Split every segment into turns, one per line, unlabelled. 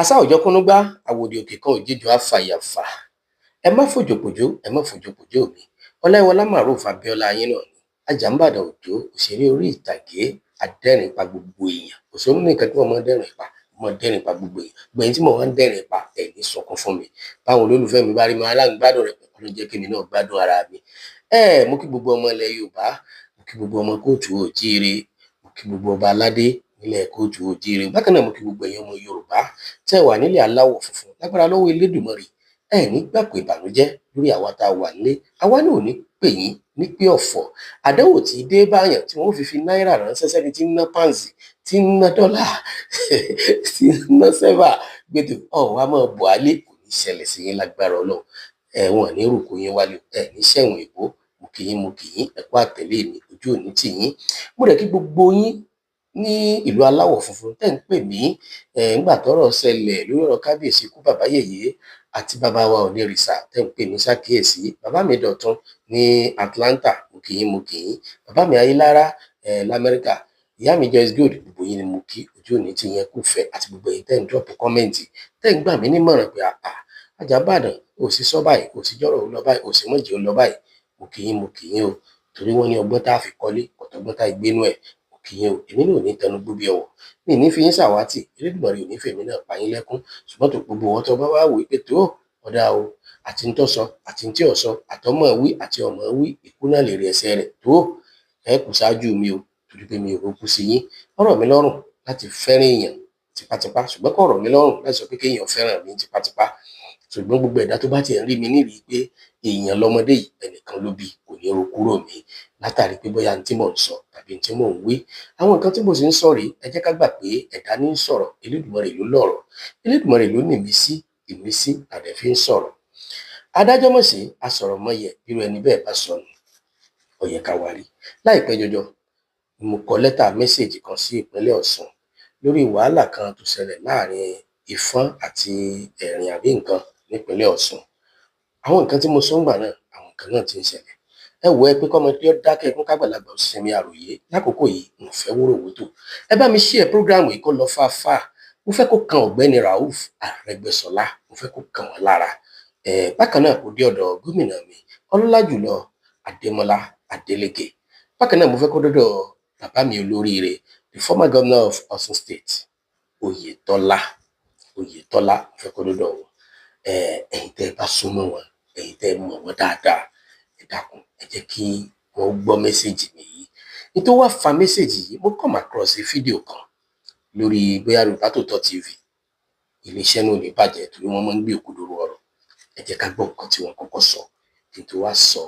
Àṣà òjọ kúnúgbá àwòdì òkè kan òjijì àfàyàfà. Ẹ má fòjòpòjó, ẹ má fòjòpòjó mi. Ọláìwọlá Maruf Abíọ́lá yín náà ni Ajáǹbàdàn Òjó, òṣèré orí ìtàgé adẹ́rìn pa gbogbo èèyàn. Òṣèré nìkan tí wọ́n máa ń dẹ́rìn pa, wọ́n máa ń dẹ́rìn pa gbogbo èèyàn. Gbẹ̀yìn tí mo máa ń dẹ́rìn pa, ẹ̀ ní sọkún fún mi. Báwọn olólùfẹ́ mi bá rí mi, aláǹgbádùn rẹ̀, Ọlọ́run jẹ́ kí èmi náà gbádùn ara mi. Ẹ mo kí gbogbo ọmọ ilẹ̀ Yorùbá, mo kí gbogbo ọmọ kóòtù òjíire, mo kí gbogbo ọba aládé nílẹ̀ kóòtù òjíire. Bákan náà mo kí gbogbo ẹ̀yin ọmọ Yorùbá tẹ́ wà nílẹ̀ aláwọ̀ funfun. Lágbára lọ́wọ́ Elédùmarè, ẹ ní gbàpè ìbànújẹ́ lórí àwa tá a wà nílé. Àwa náà ò ní pè yín ní pé ọ̀fọ̀. Àdánwò tí dé báyàn tí wọ́n fi náírà ránṣẹ́ sẹ́ni tí ń ná pàǹsì, tí ń ná dọ́là, tí ń ná sẹ́fà gbẹdọ̀ ọ̀hún á máa bọ̀ álé, kò ní ṣẹlẹ̀ sí yín lágbára Ọlọ́run. Ẹ wọn ní rúkú yín wálé, ẹ ní ṣẹ̀wọ̀n èbó. Mo kì yín, mo kì yín, ẹ kú àtẹ̀lé mi, ojú ò ní tì yín. Mo rẹ̀ kí gbogbo yín ní ìlú aláwọ̀ funfun tẹ́ ń pè mí ńgbà tọ́rọ̀ ṣẹlẹ̀ lórí ọ̀rọ̀ kábíyèsí kú bàbá yèyé àti bàbá wa Onírìṣà, tẹ́ ń pè mí ṣàkíyèsí. Bàbá mi Dọ̀tun ní Atlanta, mo kì yín, mo kì yín. Bàbá mi Ayélára l'Amẹ́ríkà, ìyá mi Joyce Gold, gbogbo yín ni mo kí, ojú ò ní tì yín, kú fẹ́ àti gbogbo ẹ̀yin tẹ́ ń drop comment, tẹ́ ń gbà mí nímọ̀ràn pé àà Ajáǹbàdàn ò sí sọ báyìí, ò sí jọ́rọ̀ ò lọ báyìí, ò sí mọ̀jẹ̀ ò lọ báyìí. Mo kì yín, mo kì yín o, torí wọ́n ní ọgbọ́n tá a fi kọ́lé ọ̀tọ̀gbọ́n tá a gbénú ẹ̀. Mo kì yín o, èmi náà ò ní tẹnu gbó bí ọwọ́, mi ní fi yín ṣàwátì, Elédùmarè ò ní fèmí náà pa yín lẹ́kún. Ṣùgbọ́n tó gbogbo wọn tó bá wá wò pé tó ọ̀dà o, àti ń tọ́ sọ àti ń tí ò sọ, àtọmọ wí àti ọmọ wí, ikú náà lè rí ẹsẹ̀ rẹ̀ tó ẹ kù ṣáájú mi o, torí pé mi ò rókú sí yín. Ó rọ̀ mí lọ́rùn láti fẹ́ràn èèyàn tipátipá, ṣùgbọ́n kò rọ̀ mí lọ́rùn láti sọ pé kéèyàn fẹ́ràn mi tipátipá. Ṣùgbọ́n gbogbo ẹ̀dá tó bá tiẹ̀ ń rí mi nírìí pé èèyàn lọmọdé yìí, ẹnìkan ló bí, kò ní ro kúrò mi látàrí pé bóyá n tí mò ń sọ tàbí n tí mò ń wí. Àwọn nǹkan tí mo sì ń sọ rèé, ẹ jẹ́ ká gbà pé ẹ̀dá ní ń sọ̀rọ̀, Elédùmarè ló lọ̀rọ̀, Elédùmarè ló ní ìmísí, ìmísí làdẹ̀ fi ń sọ̀rọ̀. Adájọ́ mọ̀ sí asọ̀rọ̀mọyẹ̀, bírú ẹni bẹ́ẹ̀ bá sọnù, ó yẹ ká wá rí. Láìpẹ́ jọjọ mo kọ lẹ́tà mẹ́sẹ̀jì kan sí ìpínlẹ̀ Ọ̀ṣun lórí wàhálà kan tó ṣẹlẹ̀ láàrin Ìfọ́n àti Ẹ̀rìn àbí nǹkan nípínlẹ̀ Ọ̀ṣun. Àwọn nǹkan tí mo sọ ńgbà náà, àwọn nǹkan náà ti ń ṣẹlẹ̀. Ẹ wò ẹ pé kọ́mọdé ó dákẹ́ ẹkún kágbàlagbà ó sinmi àròyé lákòókò yìí, n ò fẹ́ wúròwútò. Ẹ bá mi share program yìí kó lọ fáfáà. Mo fẹ́ kó kan Ọ̀gbẹ́ni Rauf Arẹ́gbẹ́ṣọlá, mo fẹ́ kó kàn wọ́n lára. Bákan náà kó dé ọ̀dọ̀ gómìnà mi ọlọ́lá jùlọ Adémọ́lá Adélékè. Bákan náà mo fẹ́ kó dọ́dọ̀ bàbá mi olóríire, the former governor of Ọ̀ṣun State, Oyètọ́lá. Oyètọ́lá, mo fẹ́ kó dọ́dọ̀ wọn. Ẹ̀yin tẹ́ ẹ bá súnmọ́ wọn, ẹ̀yin tẹ́ ẹ mọ̀ wọ́n dáadáa, ẹ dákun, ẹ jẹ́ kí wọ́n gbọ́ message mi yìí. Nítorí wá fa message yìí, mo come across fídíò kan lórí bóyá Yorùbá Tòótọ́ TV. Iléeṣẹ́ náà ò ní bàjẹ́ torí wọ́n máa ń gbé òkodoro ọ̀rọ̀. Ẹ jẹ́ ká gbọ́ nǹkan tí wọ́n kọ́kọ́ sọ kí n tó wá sọ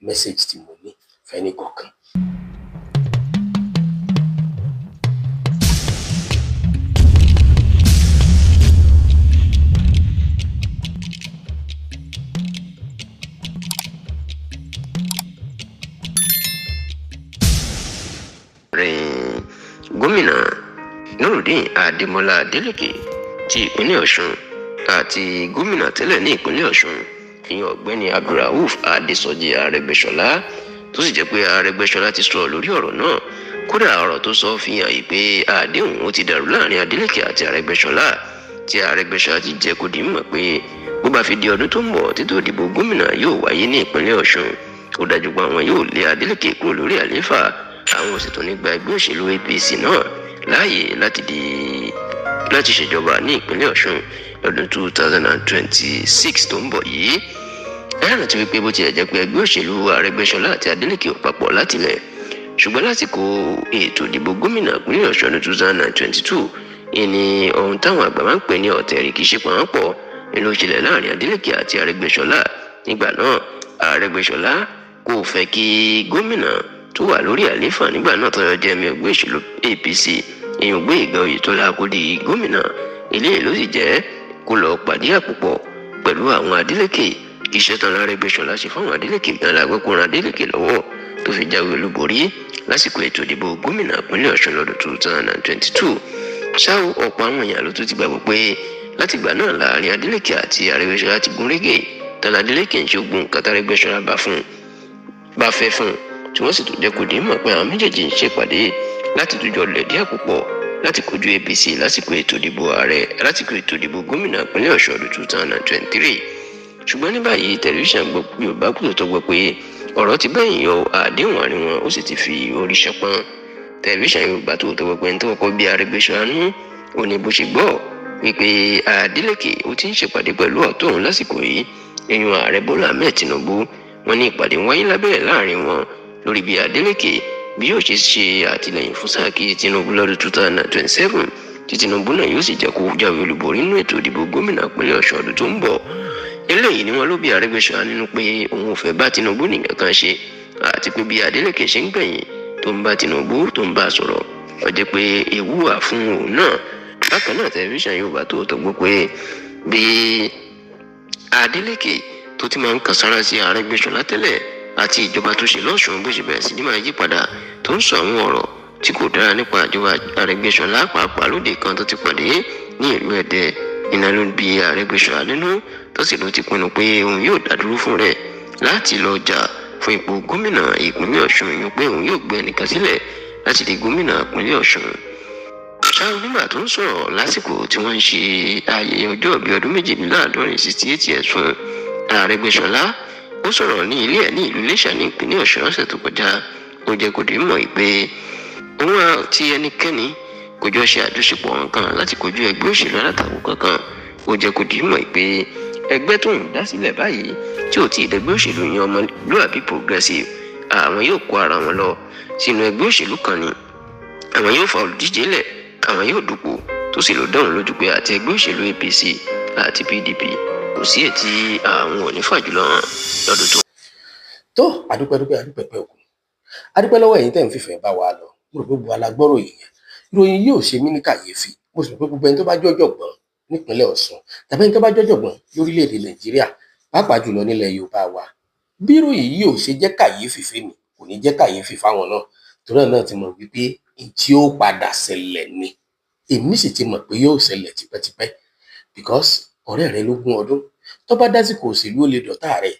message tí mo ní fẹ́ni kọ̀ọ̀kan.
Gómìnà Nurudeen Adémọlá Adélékè ti ìpínlẹ̀ Ọ̀ṣun àti gómìnà tẹ́lẹ̀ ní ìpínlẹ̀ Ọ̀ṣun, ìyẹn Ọ̀gbẹ́ni Abdulrauf Adésọjí Arẹ́gbẹ́ṣọlá, tó sì jẹ́ pé Arẹ́gbẹ́ṣọlá ti sọ̀rọ̀ lórí ọ̀rọ̀ náà. Kódà ọ̀rọ̀ tó sọ fi hàn yìí pé àdéhùn ó ti dàrú láàrin Adélékè àti Arẹ́gbẹ́ṣọlá, tí Arẹ́gbẹ́ṣọlá ti jẹ́ kó di mọ̀ pé bó bá fi di ọdún tó ń bọ̀ títí òdìbò gómìnà yóò wáyé ní ìpínlẹ̀ Ọ̀ṣun, ó dájú pé àwọn yóò lé Adélékè kúrò lórí àlééfà, àwọn ò sì tún ní gba ẹgbẹ́ òṣèlú APC náà láàyè láti ṣèjọba ní ìpínlẹ̀ Ọ̀ṣun lọ́dún 2026 tó ń bọ̀ yìí. Ẹ rántí wípé bó tilẹ̀ jẹ́ pé ẹgbẹ́ òṣèlú Arẹ́gbẹ́ṣọlá àti Adélékè ò papọ̀ látilẹ̀, ṣùgbọ́n lásìkò ètò ìdìbò gómìnà ìpínlẹ̀ Ọ̀ṣun ní 2022, ìní ohun táwọn àgbà máa ń pè ní ọ̀tẹ̀ kì í ṣe pàápọ̀ ní ló ṣẹlẹ̀ láàrin Adélékè àti Arẹ́gbẹ́ṣọlá. Nígbà náà Arẹ́gbẹ́ṣọlá kò fẹ́ kí gómìnà tó wà lórí àlééfà nígbà náà tó jẹ́ ẹ̀mí ẹgbẹ́ òṣèlú APC, ìyẹn Gbóyèga Oyètọ́lá, kó di gómìnà. Eléyìí ló sì jẹ́ kó lọ pàdé àpòpọ̀ pẹ̀lú àwọn Adélékè. Iṣẹ́ tán Arẹ́gbẹ́ṣọlá ṣe fáwọn Adélékè gan la gbọ́ kó ran Adélékè lọ́wọ́ tó fi jáwé olúborí lásìkò ètò ìdìbò gómìnà ìpínlẹ̀ Ọ̀ṣun lọ́dún 2022. Ṣáò ọ̀pọ̀ àwọn èèyàn ló tún ti gbàgbọ́ pé látìgbà náà láàrin Adélékè àti Arẹ́gbẹ́ṣọlá ti gún régé, tán Adélékè ń ṣe ogun nǹkan tÁrẹ́gbẹ́ṣọlá bá fẹ́ fún, tí wọ́n sì tún jẹ́ kó di mọ̀ pé àwọn méjèèjì ń ṣèpàdé láti tún jọ lẹ̀dí àpòpọ̀ Láti kojú APC lásìkò ètò ìdìbò ààrẹ, lásìkò ètò ìdìbò gómìnà ìpínlẹ̀ Ọ̀ṣun ọdún 2023. Ṣùgbọ́n ní báyìí, tẹlifíṣàn Yorùbá Tòótọ́ gbọ́ pé ọ̀rọ̀ ti bẹ́yìn yọ, àdéhùn àárín wọn ó sì ti fi orí ṣánpọ́n. Tẹlifíṣàn Yorùbá Tòótọ́ gbọ́ pé ẹni tó kọ́kọ́ bí Arẹ́gbẹ́ṣọlá nú ó ní bó ṣe gbọ́ wípé Adeleke ó ti ń ṣèpàdé pẹ̀lú ọ̀tọ̀ òun lásìkò yìí, ìyún ààrẹ Bọ́lá Ahmed Tinubu. Wọ́n ní ìpàdé wáyé lábẹ́rẹ̀ láàrin wọn lórí bí Adeleke bí yóò ṣe ṣe àtìlẹ́yìn fún sáà kejì Tinubu lọ́dún 2027, tí Tinubu náà yóò sì jẹ́ kó jáwé olúborí nínú ètò ìdìbò gómìnà ìpínlẹ̀ Ọ̀ṣun ọdún tó ń bọ̀. Eléyìí ni wọ́n ló bí Arẹ́gbẹ́ṣọlá nínú pé òun ò fẹ́ bá Tinubu nìkan kan ṣe, àti pé bí Adeleke ṣe ń gbẹ̀yìn tó ń bá Tinubu tó ń bá a sọ̀rọ̀, ó jẹ́ pé ewu wà fún òun náà. Bákan náà, tẹlifíṣàn Yorùbá Tòótọ́ gbọ́ pé bí Adeleke tó ti máa ń kan sára sí Arẹ́gbẹ́ṣọlá tẹ́lẹ̀ àti ìjọba tó ṣe lọ́ṣùn, bó ṣe bẹ̀rẹ̀ sí ní máa yí padà tó ń sọ àwọn ọ̀rọ̀ tí kò dára nípa ìjọba Arẹ́gbẹ́ṣọlá, pàápàá lóde kan tó ti pàdé ní ìlú Ẹdẹ. Iná ló ń bí Arẹ́gbẹ́ṣọlá nínú, tó sì ló ti pinnu pé òun yóò dá dúró fún rẹ̀ láti lọ jà fún ipò gómìnà ìpínlẹ̀ Ọ̀ṣun, ìyún pé òun yóò gbé ẹnìkan sílẹ̀ láti di gómìnà ìpínlẹ̀ Ọ̀ṣun. Ṣáà nígbà tó ń sọ̀rọ̀ lásìkò tí wọ́n ń ṣe ayẹyẹ ọjọ́ ìbí ọdún 72, 68 years, fún Arẹ́gbẹ́ṣọlá, ó sọ̀rọ̀ ní ilé ẹ̀ ní ìlú Iléṣà ní ìpínlẹ̀ Ọ̀ṣun lọ́sẹ̀ tó kọjá. Ó jẹ́ kó di mọ̀ pé òun àti ẹnikẹ́ni kò jọ ṣe àjọṣepọ̀ nǹkan láti kojú ẹgbẹ́ òṣèlú alátakò kankan. Ó jẹ́ kó di mọ̀ pé ẹgbẹ́ tó ń dá sílẹ̀ báyìí tí ò tí ì dẹgbẹ́ òṣèlú yan Ọmọlúàbí Progressive, àwọn yóò kó ara wọn lọ sínú ẹgbẹ́ òṣèlú kan ni, àwọn yóò fa olùdíje lẹ̀, àwọn yóò dupò, tó sì lọ dáhùn lójú pé àti ẹgbẹ́ òṣèlú APC àti PDP, kò sí ètí àwọn ò ní fàjùlọ hàn lọ́dún tó.
Tó adúpẹ́ dúpẹ́, adúpẹ́ pẹ́ òkun, adúpẹ́ lọ́wọ́ ẹ̀yin tẹ́ ń fìfẹ́ bá wa lọ. Mo rò pé gbogbo alágbọ́rọ̀ yìí yẹn, ìròyìn yìí ò ṣe mí ní kàyéfì. Mo sì rò pé gbogbo ẹni tó bá jọ́jọ̀gbọ́n nípínlẹ̀ Ọ̀ṣun tàbí ẹni tó bá jọ́jọ̀gbọ́n lórílẹ̀‐èdè Nàìjíríà, pàápàá jùlọ nílẹ̀ Yorùbá wa, bí ìròyìn yìí ò ṣe jẹ́ kàyéfì fèmí, kò ní jẹ́ kàyéfì fáwọn náà, torí náà ti mọ̀ wípé tí ó padà ṣẹlẹ̀ ni. Èmi sì ti mọ̀ pé yóò ṣẹlẹ̀ tipẹ́tipẹ́, because ọ̀rẹ́ rẹ lógún ọdún, tó bá dásìkò òṣèlú, ó lè dọ̀tá rẹ.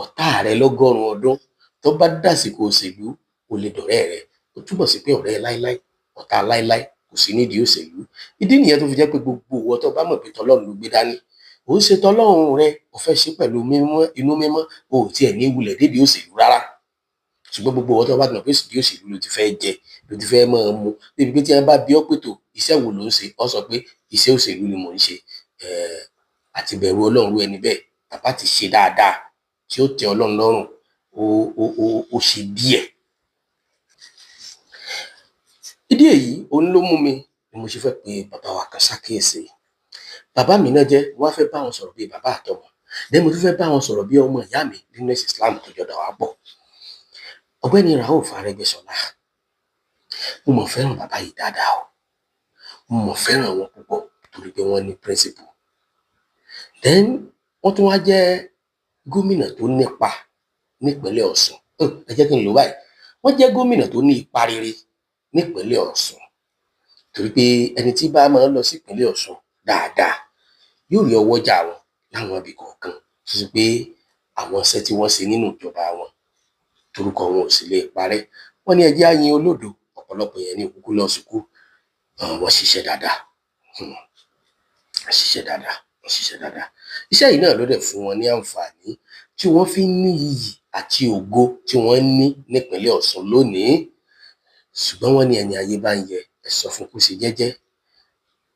Ọ̀tá rẹ lọ́gọ́rùn-ún ọdún, tó bá dásìkò òṣèlú, ó lè dọ̀rẹ́ rẹ. Ó túbọ̀ sí pé ọ̀rẹ́ láíláí, ọ̀tá láíláí kò sí nídìí òṣèlú. Ìdí nìyẹn tó fi jẹ́ pé gbogbo ìwọ tó bá mọ̀ pé tọlọ́run ló gbé dání, ò ń ṣe tọlọ́run rẹ, ò fẹ́ ṣe pẹ̀lú mímọ́, inú mímọ́, o ò tiẹ̀ ní wulẹ̀ dédìí òṣèlú rárá. Ṣùgbọ́n gbogbo ìwọ tó bá mọ̀ pé ìdí òṣèlú ló ti fẹ́ jẹ, ló ti fẹ́ máa mu, débi pé tí wọ́n bá bi ọ́ pé tó iṣẹ́ wo ló ń ṣe, ọ sọ pé iṣẹ́ òṣèlú ni mò ń ṣe, àti bẹ̀rù Ọlọ́run rú ẹni bẹ́ẹ̀, bàbá ti ṣe dáadáa tí ó tẹ́ Ọlọ́run lọ́rùn, ó ṣe díẹ̀. Ìdí èyí òun ló mú mi ni mo ṣe fẹ́ pe bàbá wa kan ṣàkíyèsí. Bàbá mi náà jẹ́, wọ́n á fẹ́ bá wọn sọ̀rọ̀ bíi bàbá àtọmọ, then mo tún fẹ́ bá wọn sọ̀rọ̀ bí ọmọ ìyá mi nínú ẹ̀sìn Islam tó jọ dà wá pọ̀. Ọ̀gbẹ́ni Rauf Arẹ́gbẹ́ṣọlá, mo mọ̀ fẹ́ràn bàbá yìí dáadáa o. Mo mọ̀ fẹ́ràn wọn púpọ̀ torí pé wọ́n ní principle. Then wọ́n tún wá jẹ́ gómìnà tó nípa nípínlẹ̀ Ọ̀ṣun. Ẹ jẹ́ kí n lò báyìí, wọ́n jẹ́ gómìnà tó ní ipa rere nípínlẹ̀ Ọ̀ṣun, torí pé ẹni tí bá máa ń lọ sí ìpínlẹ̀ Ọ̀ṣun dáadáa yóò rí ọwọ́jà wọn láwọn ibì kọ̀ọ̀kan, tó ṣe pé àwọn iṣẹ́ tí wọ́n ṣe nínú ìjọba wọn, torúkọ wọn ò sì lè parẹ́. Wọ́n ní ẹ jẹ́ á yin olódo, ọ̀pọ̀lọpọ̀ èèyàn ní òkúkú lọ sùkúù. Wọ́n ṣiṣẹ́ dáadáa, wọ́n ṣiṣẹ́ dáadáa, wọ́n ṣiṣẹ́ dáadáa. Iṣẹ́ yìí náà ló dẹ̀ fún wọn ní àǹfààní tí wọ́n fi ń ní iyì àti ògo tí wọ́n ní nípínlẹ̀ Ọ̀ṣun lónìí. Ṣùgbọ́n wọ́n ní ẹni ayé bá ń yẹ, ẹ sọ fún kó ṣe jẹ́jẹ́.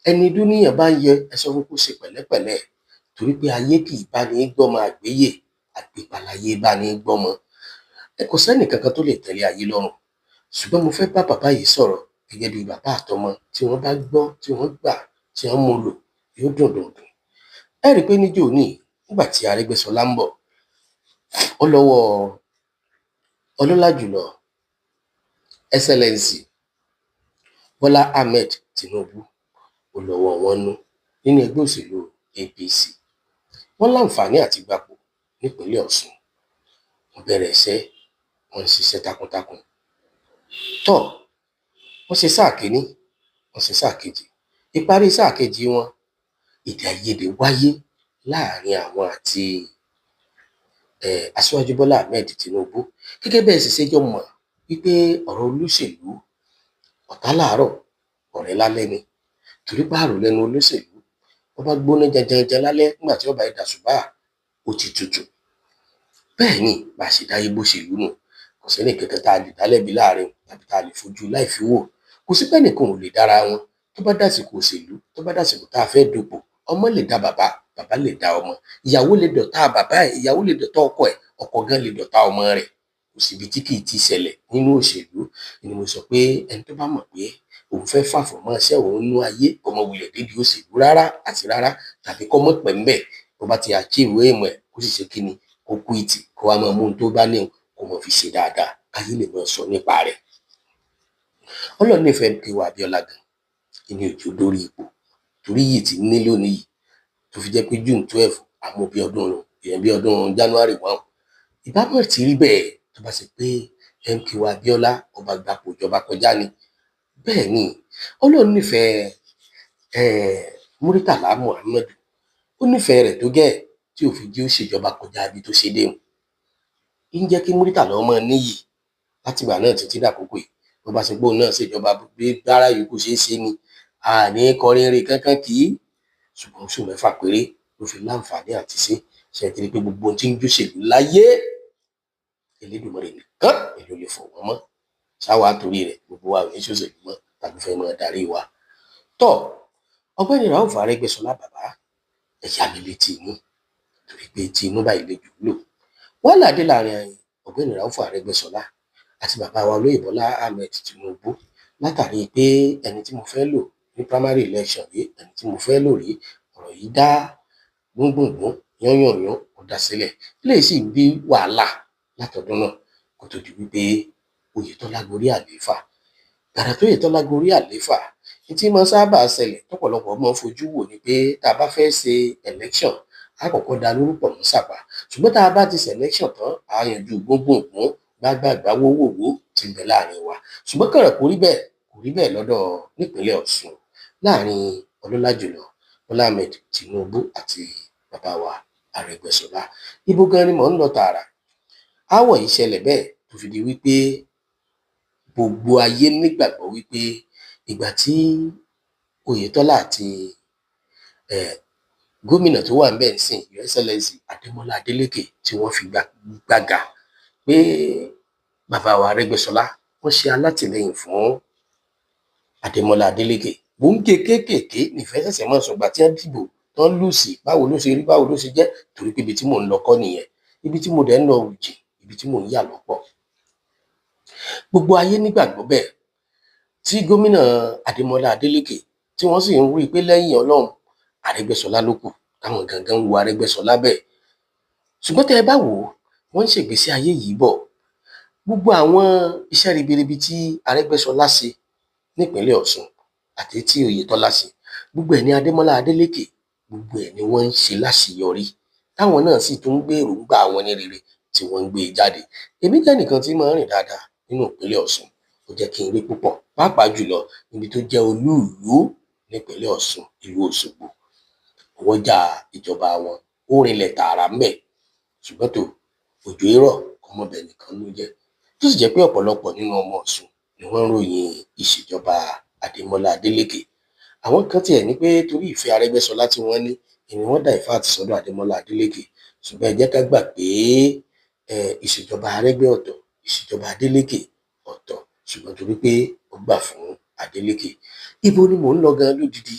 Ẹni dúníyàn bá ń yẹ, ẹ sọ fún kó ṣe pẹ̀lẹ́pẹ̀lẹ́, torí pé ayé kì í bá ní gbọ́mọ àgbéyè, àgbépaláyé bá ní gbọ́mọ. Ẹ kò sẹ́nì kankan tó lè tẹ̀lé ayé lọ́rùn. Ṣùgbọ́n mo fẹ́ bá bàbá yìí sọ̀rọ̀ gẹ́gẹ́ bí bàbá àtọmọ. Tí wọ́n bá gbọ́, tí wọ́n gbà, tí wọ́n mú lò, yóò dùn dùn dùn. Ẹ rí i pé níjó ní, nígbà tí Arẹ́gbẹ́ṣọlá ń bọ̀, ó lọ́wọ́ ọlọ́lá jùlọ Excellency Bọ́lá Ahmed Tinubu, ó lọ́wọ́ wọn nú nínú ẹgbẹ́ òṣèlú APC. Wọ́n láǹfààní àti gbapò nípínlẹ̀ Ọ̀ṣun. Wọ́n bẹ̀rẹ̀ iṣẹ́, wọ́n ń ṣiṣẹ́ takuntakun. Tọ́ wọ́n ṣe sáà kínní, wọ́n ṣe sáà kejì. Ìparí sáà kejì wọn, èdè àìyedè wáyé láàrin àwọn àti Aṣíwájú Bọ́lá Ahmed Tinubu. Gẹ́gẹ́ bẹ́ẹ̀ sì ṣe jọ mọ̀ wípé ọ̀rọ̀ olóṣèlú, ọ̀tá láàárọ̀, Ọ̀rẹ́ lálẹ́ ni, torí páàrọ̀ lẹ́nu olóṣèlú wọ́n bá gbóná janjanjan lálẹ́, nígbà tí ọba ẹ̀dà ṣùgbà ó ti tutù. Bẹ́ẹ̀ ni bá a ṣe dáyé bó ṣe lù nù. Kò sẹ́ni kankan tá a lè dá lẹ́bi láàrin tàbí tá a lè fojú láì fi wò. Kò sí pé nìkan ò lè dára wọn. Tó bá dàsìkò òṣèlú, tó bá dàsìkò tá a fẹ́ dupò, ọmọ lè dá bàbá, bàbá lè dá ọmọ, ìyàwó lè dọ̀tá bàbá ẹ̀, ìyàwó lè dọ̀tá ọkọ ẹ̀, ọkọ gan lè dọ̀tá ọmọ rẹ̀. Kò síbi tí kì í ti ṣẹlẹ̀ nínú òṣèlú. Ni mo sọ pé ẹni tó bá mọ̀ pé òun fẹ́ fàfọ̀mọ́ iṣẹ́ òun nú ayé, kó má wulẹ̀ dédìí òṣèlú rárá àti rárá, tàbí kó mọ̀ pẹ́ ńbẹ̀. Bó bá ti achieve aim ẹ̀, kó sì ṣe kíni, kó quit, kó wá máa mú ohun tó bá ní òun, kó máa fi ṣe dáadáa, káyé lè máa sọ nípa rẹ̀. Ọlọ́run nífẹ̀ẹ́ MKO Abiola gan, ìní òjò dórí ipò torí yìí ti ní lónìí yìí, tó fi jẹ́ pé June 12 àmọ́ bí ọdún rẹ̀ ìyẹn bí ọdún January 1. Ìbámu ti rí bẹ́ẹ̀ tó bá ṣe pé MKO Abiola ọba gbapò ìjọba kọjá ni. Bẹ́ẹ̀ ni Ọlọ́run nífẹ̀ẹ́ Muritàlá Muhammadu, ó nífẹ̀ẹ́ rẹ̀ tó gẹ́ẹ̀ tí ò fi jẹ́ ó ṣèjọba kọjá ibi tó ṣe déhùn. Ń jẹ́ kí Muritàlá ọmọ níyì látìgbà náà títí dàkókò yìí. Bó bá ṣe pé òun náà ṣèjọba bí bára yòókù ṣe é ṣe ni, àní kọrin rè kankan kì í. Ṣùgbọ́n oṣù 6 péré ló fi láǹfààní àti ṣe. Ṣe ti rí pé gbogbo ohun tí ń jóṣèlú láyé, Elédùmarè nìkan èlò lè fọ̀ wọ́n mọ́. Ṣáwa torí rẹ̀ gbogbo wa ò ní ṣòṣèlú mọ́ tàbí fẹ́ máa darí wa. Tọ́ Ọ̀gbẹ́ni Rauf Arẹ́gbẹ́ṣọlá, bàbá, ẹ yá mi létí inú, torí pé tí inú báyìí lè jù lò. Wàhálà dé láàrin Ọ̀gbẹ́ni Rauf Arẹ́gbẹ́ṣọlá àti bàbá wa olóyè Bọ́lá Ahmed Tinubu látàrí pé ẹni tí mo fẹ́ lò ní primary election rí, ẹni tí mo fẹ́ lò rí. Ọ̀rọ̀ yìí dá gbóngbòngbóng yányànyán, ó dá sílẹ̀. Eléyìí sì bí wàhálà látọdún náà kó tó di wípé Oyètọ́lá gorí àlééfà. Gbàrà tó Oyètọ́lá gorí àlééfà, ní tí máa sábà ṣẹlẹ̀ tọ́pọ̀lọpọ̀ máa ń fojú wò ni pé tá a bá fẹ́ ṣe election, á kọ́kọ́ da lórúkọ mọ́ sàpà, ṣùgbọ́n tá a bá ti ṣe election tán, á yanjú gbóngbòngbóng gbágbàgbà wówòwó tí ń bẹ láàrin wa. Ṣùgbọ́n kàrà kò rí bẹ́ẹ̀, kò rí bẹ́ẹ̀ lọ́dọ̀ nípínlẹ̀ Ọ̀ṣun láàrin ọlọ́lá jùlọ Bọ́lá Ahmed Tinubu àti bàbá wa Arẹ́gbẹ́ṣọlá. Ibo gan ni mò ń lọ tààrà? Aáwọ̀ yìí ṣẹlẹ̀ bẹ́ẹ̀ tó fi di wípé gbogbo ayé nígbàgbọ́ wípé ìgbà tí Oyètọ́lá àti gómìnà tó wà ńbẹ̀ ńsìn, Your Excellency Adémọ́lá Adélékè, tí wọ́n fi gbàgà pé bàbá wa Arẹ́gbẹ́ṣọlá wọ́n ṣe alátìlẹyìn fún Adémọ́lá Adélékè. Mò ń gé kéékèèké nífẹ̀ẹ́ ṣẹ̀ṣẹ̀ máa sọ̀gbà tí wọ́n dìbò tán lùsì, báwo ló ṣe rí, báwo ló ṣe jẹ́, torí pé ibi tí mò ń lọ kọ́ nìyẹn. Ibi tí mo dẹ̀ ń lọ ò jìn, ibi tí mò ń yà lọ́pọ̀. Gbogbo ayé nígbàgbọ́ bẹ́ẹ̀ tí gómìnà Adémọ́lá Adélékè, tí wọ́n sì ń rí i pé lẹ́yìn Ọlọ́run, Arẹ́gbẹ́ṣọlá ló kù, táwọn gangan ń wo Arẹ́gbẹ́ṣọlá bẹ́ẹ̀. Ṣùgbọ́n tẹ́ ẹ bá wò ó, wọ́n ń ṣègbésí ayé yìí bọ̀. Gbogbo àwọn iṣẹ́ ribiribi tí Arẹ́gbẹ́ṣọlá ṣe nípínlẹ̀ Ọ̀ṣun àti tí Oyètọ́lá ṣe, gbogbo ẹ̀ ní Adémọ́lá Adélékè, gbogbo ẹ̀ ni wọ́n ń ṣe láṣeyọrí, táwọn náà sì tún ń gbé èròǹgbà wọn ní rere tí wọ́n ń gbé e jáde. Èmi jẹ́ ẹnìkan tí máa ń rìn dáadáa nínú ìpínlẹ̀ Ọ̀ṣun. Ó jẹ́ kí n rí púpọ̀, pàápàá jùlọ níbi tó jẹ́ olúùlú nípínlẹ̀ Ọ̀ṣun, ìlú Òṣogbo. Ọwọ́jà ìjọba wọn ó rinlẹ̀ tààrà ńbẹ̀. Ṣùgbọ́n tó òjò irọ́ kò mọ bẹ́ẹ̀ nìkan ló jẹ́, tó sì jẹ́ pé ọ̀pọ̀lọpọ̀ nínú ọmọ Ọ̀ṣun ni wọ́n ń ròyìn ìṣèjọba Adémọ́lá Adélékè. Àwọn kan tiẹ̀ ní pé torí ìfẹ́ Arẹ́gbẹ́ṣọlá tí wọ́n ní ni wọ́n divert sọ́dọ̀ Adémọ́lá Adélékè. Ṣùgbọ́n ẹ jẹ́ ká gbà pé ìṣèjọba Arẹ́gbẹ́ ọ̀tọ̀, ìṣèjọba Adélékè ọ̀tọ̀, ṣùgbọ́n torí pé ó gbà fún Adélékè. Ibo ni mò ń lọ gan lódidi?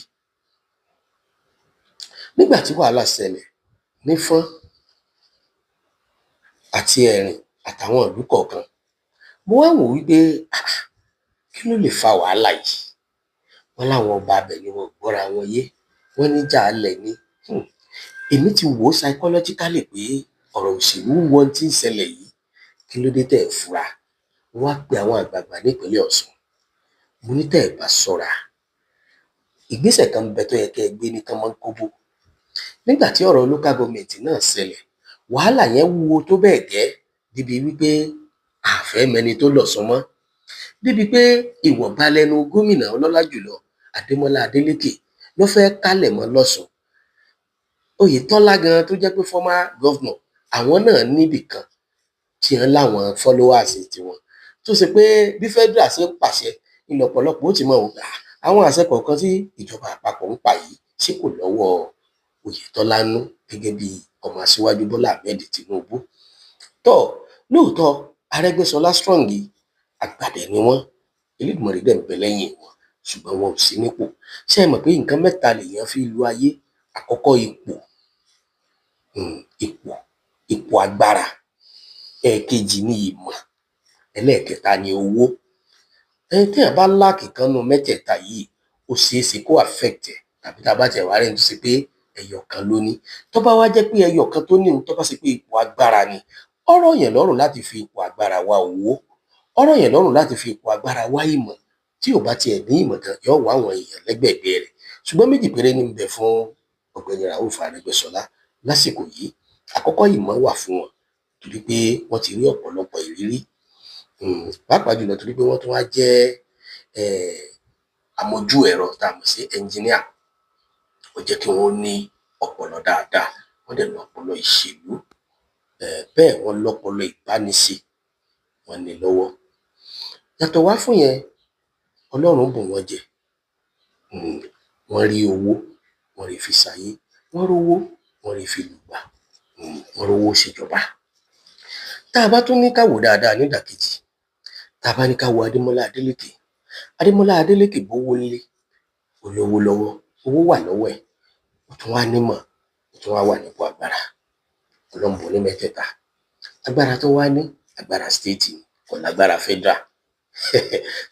Nígbà tí wàhálà ṣẹlẹ̀ nífọ́n àti Ẹ̀rìn àtàwọn ìlú kọ̀ọ̀kan, mo wá wò wípé kí ló lè fa wàhálà yìí? Wọ́n láwọn ọba abẹ ni wọn ò gbọ́ra wọn yé, wọ́n níjà alẹ̀ ni. Èmi ti wò ó psychologically pé ọ̀rọ̀ òṣèlú wọ tí ń ṣẹlẹ̀ yìí. Kí ló dé tẹ́ ẹ̀ fura? Mo wá pe àwọn àgbààgbà nípínlẹ̀ Ọ̀ṣun, mo ní tẹ́ ẹ̀ bá ṣọ́ra, ìgbésẹ̀ kan ń bẹ tó yẹ kẹ́ ẹ gbé ní kánmọ́nkóbó. Nígbà tí ọ̀rọ̀ local government náà ṣẹlẹ̀, wàhálà yẹn wúwo tó bẹ́ẹ̀ gẹ́ débi wípé àfẹ́ mẹni tó lọ̀sán mọ́, débi pé ìwọ̀nba lẹnu gómìnà ọlọ́lá jùlọ Adémọ́lá Adélékè ló fẹ́ kálẹ̀ mọ́ lọ́sùn. Oyètọ́lá gan tó jẹ́ pé former governor, àwọn náà níbì kan tí wọ́n láwọn followers tiwọn, tó ṣe pé bí federal ṣe ń pàṣẹ ìlọ̀pọ̀lọpọ̀ ó ti mọ̀ wò pé Àwọn àṣẹ kọ̀ọ̀kan tí ìjọba àpapọ̀ ń pa yìí, ṣé kò lọ́wọ́ Oyètọ́lá nú gẹ́gẹ́ bí ọmọ Aṣíwájú Bọ́lá Ahmed Tinubu? Tó lóòótọ́, Arẹ́gbẹ́ṣọlá strong, àgbàdẹ ni wọ́n, Elédùmarè dẹ̀ ń bẹ lẹ́yìn wọn, ṣùgbọ́n wọn ò sí nípò. Ṣé ẹ mọ̀ pé nǹkan mẹ́ta lèèyàn fi lu ayé? Àkọ́kọ́, ipò, ipò, ipò agbára. Ẹ̀ẹ̀kejì ni ìmọ̀. Ẹlẹ́ẹ̀kẹta ni owó. Ẹni téèyàn bá lack kan nínú mẹ́tẹ̀ẹ̀ta yìí, ó ṣeé ṣe kó affect ẹ̀, tàbí tá a bá tiẹ̀ wá rẹ́ni tó ṣe pé ẹyọ kan ló ní. Tó bá wá jẹ́ pé ẹyọ kan tó ní òun, tó bá ṣe pé ipò agbára ni, ó rọ̀ yàn lọ́rùn láti fi ipò agbára wá owó, ó rọ̀ yàn lọ́rùn láti fi ipò agbára wá ìmọ̀. Tí ò bá tiẹ̀ ní ìmọ̀ gan, yóò wá àwọn èèyàn lẹ́gbẹ̀ẹ́gbẹ́ rẹ̀. Ṣùgbọ́n méjì péré ní ń bẹ fún Ọ̀gbẹ́ni Rauf Arẹ́gbẹ́ṣọlá lásìkò yìí. Àkọ́kọ́, ìmọ̀ wà fún wọn, torí pé wọ́n ti rí ọ̀pọ̀lọpọ̀ ìrírí, pàápàá jùlọ torí pé wọ́n tún wá jẹ́ amójú ẹ̀rọ tá a mọ̀ sí engineer. Ó jẹ́ kí wọ́n ní ọpọlọ dáadáa, wọ́n dẹ̀ lọ́pọlọ ìṣèlú, bẹ́ẹ̀ wọ́n lọ́pọlọ ìbániṣe, wọ́n ní lọ́wọ́. Yàtọ̀ wá fún yẹn, Ọlọ́run bùn wọ́n jẹ, wọ́n rí owó, wọ́n rí fi ṣayé, wọ́n rówó, wọ́n rí fi lùgbà, wọ́n rówó ṣèjọba. Tá a bá tún ní ká wò dáadáa nídàkejì, tá a bá ní ká wo Adémọ́lá Adélékè, Adémọ́lá Adélékè bówó ńlé, olówó lọ́wọ́, owó wà lọ́wọ́ ẹ̀, ó tún wá nímọ̀, ó tún wá wà nípò agbára. Ọlọ́run bùn ní mẹ́tẹ̀ẹ̀ta. Agbára tó wá ní, agbára state ni, kò lágbára federal.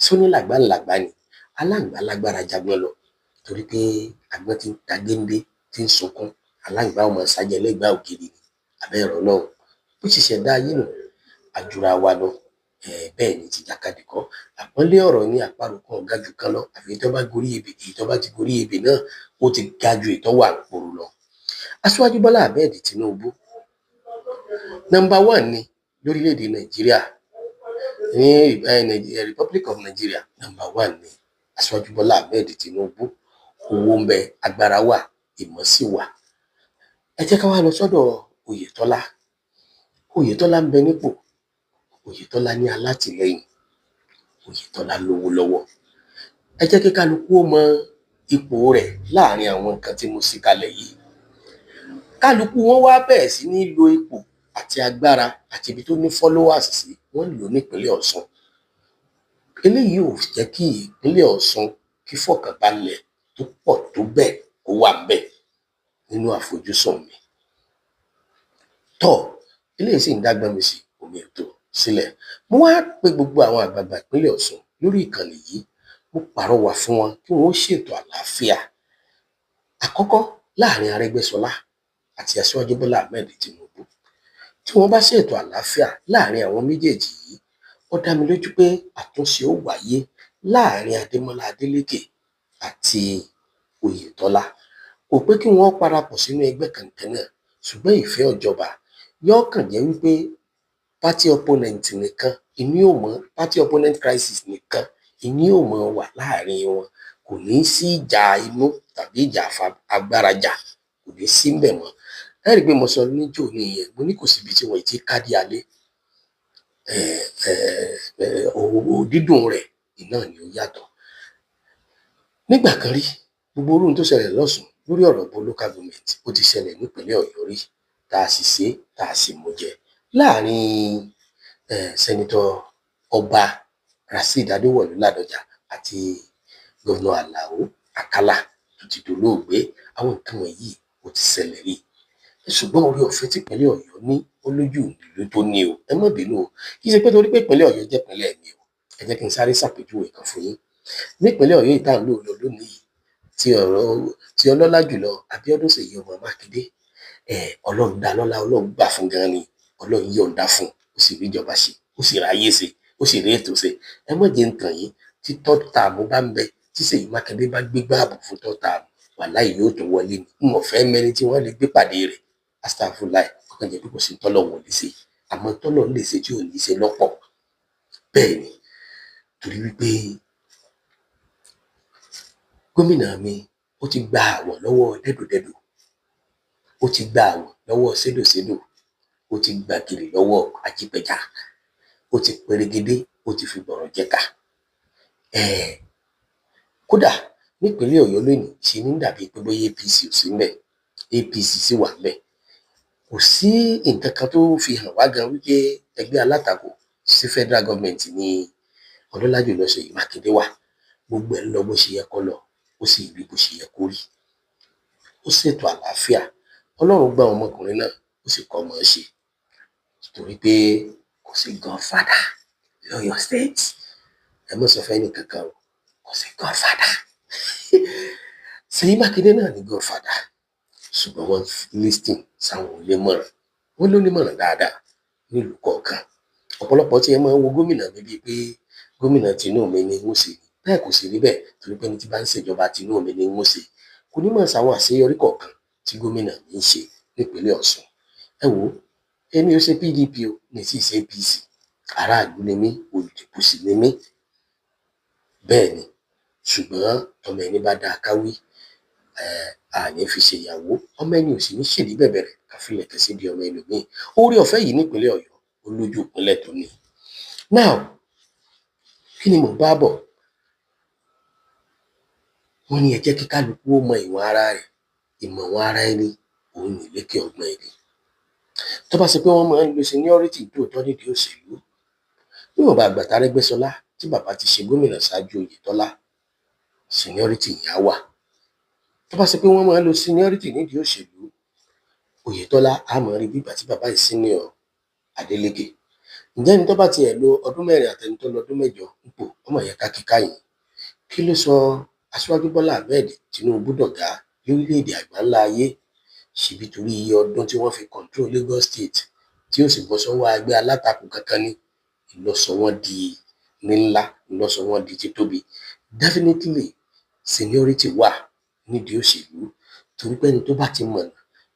Sóní làgbà ńlàgbà ni, aláǹgbá lágbára jagbọ́n lọ, torí pé agbọ́n ti ń ta géńdé tí ń sunkún, aláǹgbá ọmọ sájẹ lẹ́gbàá ògiri ni. Abẹ́ ẹ̀rọ náà bó ti ṣẹ̀dá ayé nù, àjùra wa lọ. Bẹ́ẹ̀ ni ti jàkadì kọ́. Àpọ́nlé ọ̀rọ̀ ní àparò kan ò ga jù kan lọ, àfi tó bá gorí ebè. Èyí tó bá ti gorí ebè náà, ó ti ga ju èyí tó wà nípòrò lọ. Aṣíwájú Bọ́lá Ahmed Tinubu number one ni lórílẹ̀‐èdè Nàìjíríà, ní Republic of Nigeria, number one ni Aṣíwájú Bọ́lá Ahmed Tinubu. Owó ń bẹ, agbára wà, ìmọ̀ sì wà. Ẹ jẹ́ ká wá lọ sọ́dọ̀ Oyètọ́lá. Oyètọ́lá ń bẹ nípò, Oyètọ́lá ní alátìlẹ́yìn, Oyètọ́lá lówó lọ́wọ́. Ẹ jẹ́ kí kálukú ó mọ ipò rẹ̀ láàrin àwọn nǹkan tí mo sì kalẹ̀ yìí. Kálukú wọn wá bẹ̀rẹ̀ sí ní lo ipò àti agbára àti ibi tó ní followers sí, wọ́n ń lò nípínlẹ̀ Ọ̀ṣun. Eléyìí ò jẹ́ kí ìpínlẹ̀ Ọ̀ṣun kí fọkànbalẹ̀ tó pọ̀ tó bẹ́ẹ̀ kó wà ńbẹ̀ nínú àfojúsùn mi. Tọ́ eléyìí sì ń dágbọ́n mi sí omi ètò sílẹ̀. Mo wá pe gbogbo àwọn àgbààgbà ìpínlẹ̀ Ọ̀ṣun lórí ìkànnì yìí, mo pàrọwà fún wọn kí wọn ó ṣètò àlàáfíà. Àkọ́kọ́, láàrin Arẹ́gbẹ́ṣọlá àti Aṣíwájú Bọ́lá Ahmed Tinubu. Tí wọ́n bá ṣètò àlàáfíà láàrin àwọn méjèèjì yìí, ó dá mi lójú pé àtúnṣe ó wáyé láàrin Adémọ́lá Adélékè àti Oyètọ́lá. Kò pé kí wọ́n parapọ̀ sínú ẹgbẹ́ kankan náà, ṣùgbọ́n ìfẹ́ ọ̀jọba yóò kàn jẹ́ wípé party opponent nìkan ìní ò mọ̀, party opponent crisis nìkan ìní ò mọ̀ wà láàrin wọn. Kò ní sí ìjà inú tàbí ìjà agbára jà, kò ní sí ńbẹ̀ mọ́. Ẹ rí i pé mo sọ níjó ní yẹn, mo ní kò síbi tí wọ́n ti kádìí alẹ́, dídùn rẹ̀ iná ni ó yàtọ̀. Nígbà kan rí, gbogbo irú ohun tó ṣẹlẹ̀ lọ́sùn lórí ọ̀rọ̀ ìbò local government, ó ti ṣẹlẹ̀ nípínlẹ̀ Ọ̀yọ́ rí, tá a sì ṣe, tá a sì mú jẹ láàrin Senator Ọba Rasheed Adéwọ̀lú Ládọjà àti Governor Alao Akala tó ti dolóògbé. Àwọn nǹkan wọ̀nyí ó ti ṣẹlẹ̀ rí, ṣùgbọ́n orí ọ̀fẹ́ tí ìpínlẹ̀ Ọ̀yọ́ ní, ó lójú ìlú tó ní o. Ẹ má bínú o, kì í ṣe pé torí pé ìpínlẹ̀ Ọ̀yọ́ jẹ́ ìpínlẹ̀ mi o. Ẹ jẹ́ kí n sáré ṣàpèjúwe kan fún yín. Nípínlẹ̀ Ọ̀yọ́ yìí tá à ń lò lọ lónìí yìí, ti ọ̀rọ̀ ti ọlọ́lá jùlọ Abíọ́dún Ṣèyí ọmọ Mákindé, Ọlọ́run dá lọ́lá, Ọlọ́run gbà fún gan ni, Ọlọ́run yọ̀ǹda fún, ó sì rí ìjọba ṣe, ó sì ráyé ṣe, ó sì rí ètò ṣe. Ẹ má jẹ́ ń tàn yín, tí third term bá ń bẹ, tí Ṣèyí Mákindé bá gbégbá ààbò fún third term, wàláhì yóò tún wọlé ni. N ò fẹ́ mẹni tí wọ́n lè gbé pàdé rẹ̀. Astagfirullah, ọkàn jẹ́ pé kò sí tọ́lọ́run ò lè ṣe, àmọ́ tọ́lọ́run lè ṣe tí ò ní ṣe lọ́pọ̀. Bẹ́ẹ̀ ni, torí wípé gómìnà mi, ó ti gba àwọ̀ lọ́wọ́ dẹ́dòdẹ́dò, ó ti gba àwọ̀ lọ́wọ́ sédòsédò, ó ti gba gìrì lọ́wọ́ ajípẹja, ó ti perégedé, ó ti fi gbọ̀rọ̀ jẹ̀ka. Kódà nípínlẹ̀ Ọ̀yọ́ lónìí, ṣe ní dàbí pé bóyá APC ò sí ńbẹ̀, APC sì wà ńbẹ̀. Kò sí nǹkan kan tó fi hàn wá gan wípé ẹgbẹ́ alátakò sí federal government ní ọlọ́lá jùlọ Ṣèyí Mákindé wà. Gbogbo ẹ̀ ń lọ bó ṣe yẹ kó lọ, ó sì rí bó ṣe yẹ kó rí. Ó ṣètò àlàáfíà. Ọlọ́run gbọ́ ọmọkùnrin náà, ó sì kọ́ ọmọ ṣe, torí pé kò sí godfather lọ́yọ̀ State. Ẹ mọ̀ sọ fẹ́ ní kankan o, kò sí godfather. Ṣèyí Mákindé náà ní godfather, ṣùgbọ́n wọ́n listen sáwọn onímọ̀ràn. Wọ́n ló nímọ̀ràn dáadáa nílùú kọ̀ọ̀kan. Ọ̀pọ̀lọpọ̀ tí ẹ máa ń wo gómìnà mi bíi pé gómìnà tinú mi ni ń ṣe, bẹ́ẹ̀ kò sì rí bẹ́ẹ̀, torí pé ẹni tí bá ń ṣèjọba tinú mi ni ń ṣe kò ní mọ̀ sáwọn àṣeyọrí kọ̀ọ̀kan tí gómìnà mi ń ṣe nípínlẹ̀ Ọ̀ṣun. Ẹ wò ó, èmi ò ṣe PDP o, mi sì ṣe APC. Aráàlú ni mí, olùdìbò sì ni mí. Bẹ́ẹ̀ ni, ṣùgbọ́n ọmọ ẹni bá dáa káwí, àní fi ṣèyàwó, ọmọ ẹni ò sì ní ṣèdí bẹ̀bẹ̀rẹ̀ ká filẹ̀kẹ̀ sí di ọmọ ẹlòmíì. Orí ọ̀fẹ́ yìí nípínlẹ̀ Ọ̀yọ́ ó lójú ìpínlẹ̀ tó ní. Now, kí ni mò ń bá bọ̀? Wọ́n ní ẹ jẹ́ kí kálukú ó mọ ìwọ̀n ara rẹ̀. Ìmọ̀ ìwọ̀n ara ẹni òun ní lékè ọgbọ́n ẹni. Tó bá ṣe pé wọ́n máa ń lo seniority tóòtọ́ nídìí òṣèlú, níwọ̀nba àgbà t'Arẹ́gbẹ́ṣọlá tí bàbá ti ṣe gómìnà ṣáájú Oyètọ́lá, seniority yẹn á wà. Tó bá ṣe pé wọ́n máa ń lo seniority nídìí òṣèlú, Oyètọ́lá á mọ̀ rí bí ìgbà tí bàbá yìí senior Adeleke. Ǹjẹ́ ẹni tó bá tiẹ̀ lo ọdún 4 àtẹni tó lo ọdún 8 nípò, ọmọ yẹn ká kíká yìí. Kí ló sọ Aṣíwájú Bọ́lá Ahmed Tinubu dọ̀gá lórílẹ̀-èdè àgbáńlá ayé? Ṣèbí torí iye ọdún tí wọ́n fi control Lagos State, tí ó sì bọ́ sọ́wọ́ ẹgbẹ́ alátakò kankan ní ló sọ wọ́n di ní ńlá, ló sọ wọ́n di títóbi. Definitely, seniority wà nídìí òṣèlú, torí pé ẹni tó bá ti mọ̀nà,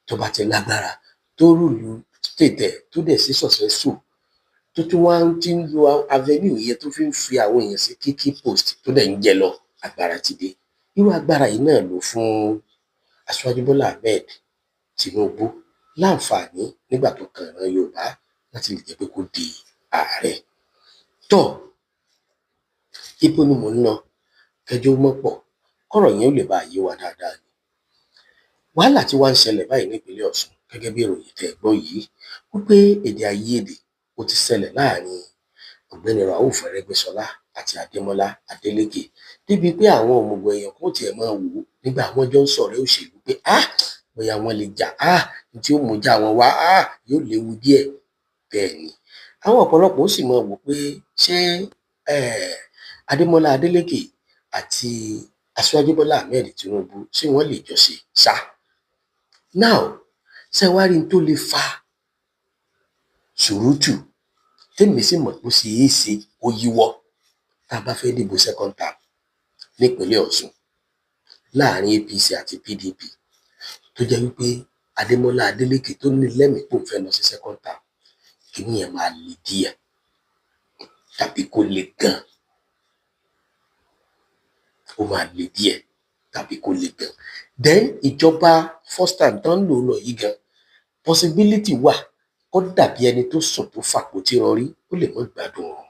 tó bá ti lágbára, tó rule state ẹ̀, tó dẹ̀ sí successful, tó tún wá ti ń lo avenue yẹn tó fi ń fi àwọn èèyàn sí key post, tó dẹ̀ ń jẹ lọ, agbára ti dé. Irú agbára yìí náà ló fún Aṣíwájú Bọ́lá Ahmed Tinubu láǹfààní nígbà tó kan ìran Yorùbá láti lè jẹ́ pé kó di ààrẹ. Tó ibo ni mò ń lọ? Kẹjọ mọ́ pọ̀ kọ́rọ̀ yẹn ó lè bá yé wa dáadáa ni. Wàhálà tí wàá ń ṣẹlẹ̀ báyìí nípínlẹ̀ Ọ̀ṣun, gẹ́gẹ́ bí ìròyìn tẹ́ ẹ gbọ́ yìí, wípé èdè àìyedè ó ti ṣẹlẹ̀ láàrin Ọ̀gbẹ́ni Rauf Arẹ́gbẹ́ṣọlá àti Adémọ́lá Adélékè, débi pé àwọn òmùgọ̀ èèyàn kò tiẹ̀ máa wò ó nígbà wọ́n jọ ń sọ̀rọ̀ òṣèlú pé ah, bóyá wọ́n lè jà, ah, tí ó mú já wọn wá, ah, yóò léwu díẹ̀. Bẹ́ẹ̀ ni àwọn ọ̀pọ̀lọpọ̀ ó sì máa wò pé ṣé Adémọ́lá Adélékè àti Aṣíwájú Bọ́lá Ahmed Tinubu, ṣé wọ́n lè jọ ṣe ṣá? Now, ṣé wàá rí n tó lè fa sùúrùtù, tèmi sì mọ̀ pé ó ṣe é ṣe kó yíwọ́ tá a bá fẹ́ dìbò second term nípínlẹ̀ Ọ̀ṣun láàrin APC àti PDP, tó jẹ́ wípé Adémọ́lá Adélékè tó ní lẹ́mìí pò ń fẹ́ lọ sí second term, kìíní yẹn máa le díẹ̀ tàbí kó le gan. Ó máa le díẹ̀ tàbí kó le gan. Then ìjọba first time tán ń lò lọ yìí gan, possibility wà kó dàbí ẹni tó sùn tó fàpótí rọrí, ó lè má gbádùn oorun,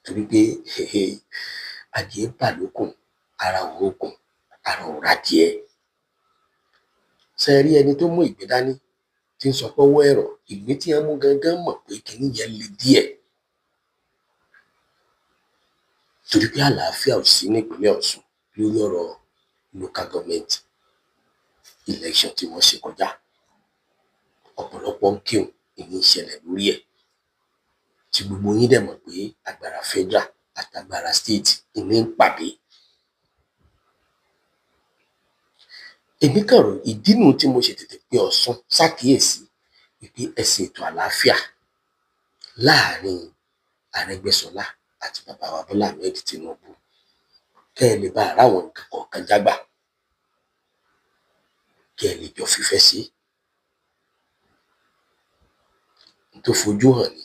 torí pé adìẹ bà lókùn, ara ò rókun, ara ò rádìẹ. Ṣe rí ẹni tó mú ìgbín dání tí ń sọ pé ọwọ́ ẹ̀rọ ìgbín tí wọ́n mú gangan mọ̀ pé kinní yẹn le díẹ̀, torí pé àlàáfíà ò sí nípínlẹ̀ Ọ̀ṣun lórí ọ̀rọ̀ local government election tí wọ́n ṣe kọjá. Ọ̀pọ̀lọpọ̀ ń kírun ìní ìṣẹ̀lẹ̀ lórí ẹ̀, tí gbogbo yín dẹ̀ mọ̀ pé agbára federal àtàgbára state ìní ń pàdé. Èmi kàn rò ìdí nu tí mo ṣe tètè pe Ọ̀ṣun ṣàkíyèsí wípé ẹ ṣètò àlàáfíà láàrin Arẹ́gbẹ́ṣọlá àti bàbá wa Bọ́lá Ahmed Tinubu, kẹ́ ẹ lè bá ara àwọn nǹkan kọ̀ọ̀kan jágbà, kí ẹ lè jọ fífẹ́ sí tó fojú hàn ní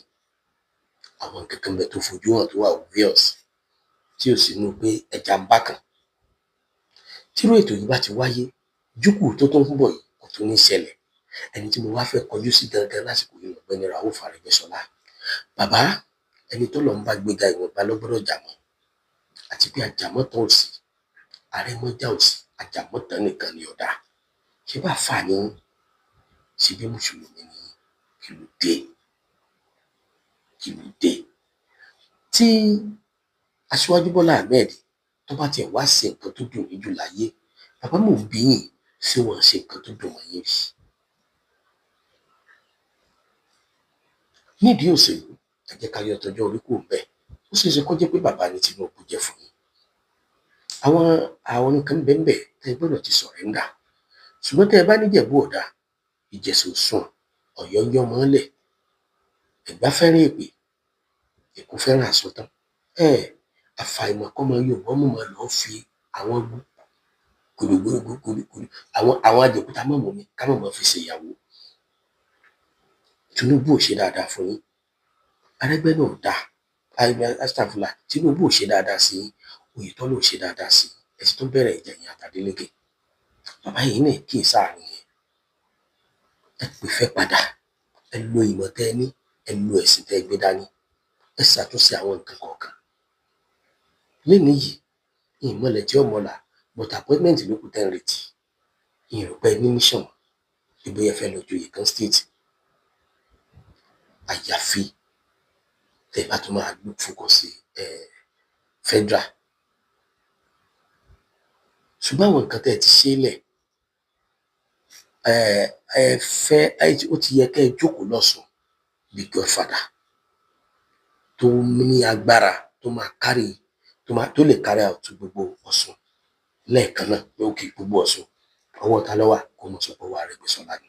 àwọn nǹkan kan bẹ tó fojú hàn, tó wà obvious, tí ò sínú pé ẹja ń bá kan. Tírú ètò yìí bá ti wáyé, júkù tó tó ń bọ̀ yìí kò tún ní ṣẹlẹ̀. Ẹni tí mo wá fẹ́ kọjú sí gangan lásìkò yìí, Ọ̀gbẹ́ni Rauf Arẹ́gbẹ́ṣọlá. Bàbá, ẹni tó lọ ń bá gbéga, ìwọ̀nba ló gbọ́dọ̀ jà mọ́, àti pé àjàmọ́ tán ò sí, Arẹ́mọjà òsì, àjàmọ́tàn nìkan ni ọ̀dà. Ṣé bá fà ní, ṣe bí mùsùlùmí ni? Kí ló dé? Kí ló dé tí Aṣíwájú Bọ́lá Ahmed tó bá tiẹ̀ wá ṣe nǹkan tó dùn yín jù láyé? Bàbá, mò ń bí yín, ṣé wọ́n ṣe nǹkan tó dùn mọ́ yín rí nídìí òṣèlú? Ẹ jẹ́ ká yọ tọjọ́ orí kúrò ńbẹ̀. Ó ṣeé ṣe kó jẹ́ pé bàbá ni Tinubu jẹ́ fún yín. Àwọn nǹkan bẹ́ẹ̀ tẹ́ ẹ gbọ́dọ̀ ti sọ̀rẹ́ńdà. Ṣùgbọ́n tẹ́ ẹ bá níjẹ̀bú ọ̀dà, Ìjẹ̀ṣà ò sùn, Ọ̀yọ́ ń yọ́mọ lẹ̀, Ẹ̀gbá fẹ́ràn èpè, Èkó fẹ́ràn àsọtán. Ẹ àfàìmọ̀ kọ́mọ Yorùbá mọ̀ mọ́ lọ́ọ́ fi àwọn gbòdògbòdògbòdò àwọn àjẹkúta mọ̀mọ́ mi ká mọ̀mọ́ fi ṣèyàwó. Tinubu ò ṣe dáadáa fún yín, Arẹ́gbẹ́ náà ò dáa, astafula. Tinubu ò ṣe dáadáa sí yín, Oyètọ́lá ò ṣe dáadáa sí yín. Ẹ sì tún bẹ̀rẹ̀ ìjà yín àtàdélékè. Bàbá yìí náà kì í sáàrin yẹn. Ẹ pè fẹ́ padà, ẹ lo ìmọ̀ tẹ́ ẹ ní, ẹ lo ẹ̀sìn tẹ́ ẹ gbé dání, ẹ ṣàtúnṣe àwọn nǹkan kọ̀ọ̀kan. Lẹ́nu yìí, ìmọ̀lẹ̀ tí ó mọ̀lá, but appointment ló kù tẹ́ ń retí. Ìrò pé ní mission ìbóyá fẹ́ lọ joyè kan state, àyàfi tẹ́ ẹ bá tún máa look focus sí federal. Ṣùgbọ́n àwọn nǹkan tẹ́ ẹ ti ṣe lẹ̀, ẹ fẹ́ ó ti yẹ kẹ́ ẹ jókòó lọ́sùn bí godfather tó ní agbára, tó máa carry, tó lè carry out gbogbo Ọ̀ṣun lẹ́ẹ̀kan náà pé òkè gbogbo Ọ̀ṣun, ọwọ́ ta ló wà? Kó mọ̀ sọ pé ọwọ́ Arẹ́gbẹ́ṣọlá ni.